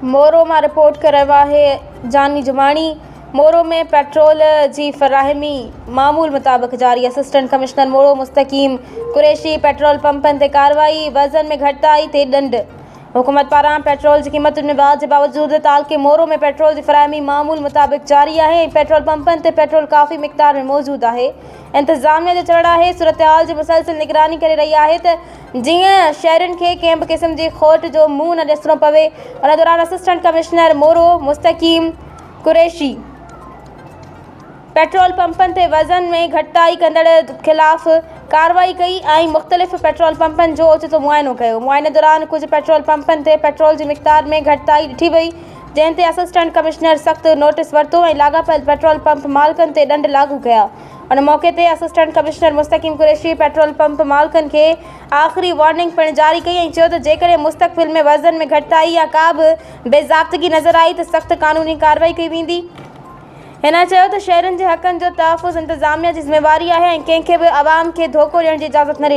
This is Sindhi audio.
مورو مان رپورٽ ڪري رهيو آهي جاني جماڻي، مورو ۾ پيٽرول جي فراهمي معمول مطابق جاري، assistant commissioner Moro Mustaqeem Qureshi petrol پمپن تي ڪارروائي، وزن ۾ گهٽتائي تي ڏنڊ، حڪومت پاران پيٽرول جي قيمتن ۾ واڌ جي باوجود تعلقي مورو ۾ پيٽرول جي فراهمي معمول مطابق جاري آهي ۽ پيٽرول پمپن تي پيٽرول ڪافي مقدار ۾ موجود آهي. انتظاميا جو چوڻ آهي صورتحال جي مسلسل نگراني ڪري رهي آهي ته جيئن شهرين کي ڪنهن به قسم جي کوٽ جو منهن نه ڏسڻو پوي ان دوران assistant commissioner Moro Mustaqeem Qureshi petrol پمپن تي وزن ۾ گهٽتائي ڪندڙ خلاف ڪارروائي ڪئي ۽ مختلف پيٽرول پمپن جو اوچتو معائنو ڪيو معائني دوران ڪجهه پيٽرول پمپن تي پيٽرول جي مقدار ۾ گهٽتائي ڏٺي وئي جنهن تي اسسٽنٽ ڪمشنر سخت نوٽيس ورتو ۽ لاڳاپيل پيٽرول پمپ مالڪن تي ڏنڊ لاڳو ڪيا. ان موقعي تي assistant commissioner Mustaqeem Qureshi petrol pump مالڪن کي آخري وارننگ پڻ جاري ڪئي ۽ چيو ته جيڪڏهن مستقبل ۾ وزن ۾ گهٽتائي يا ڪا به بي ضابطگي نظر آئي ته سخت قانوني ڪارروائي ڪئي ويندي. هن چيو ته شهرين جي حقن جو تحفظ انتظاميا جي ذميواري آهي ۽ ڪنهن کي به عوام کي ڌوڪو ڏيڻ جي اجازت نه ڏني.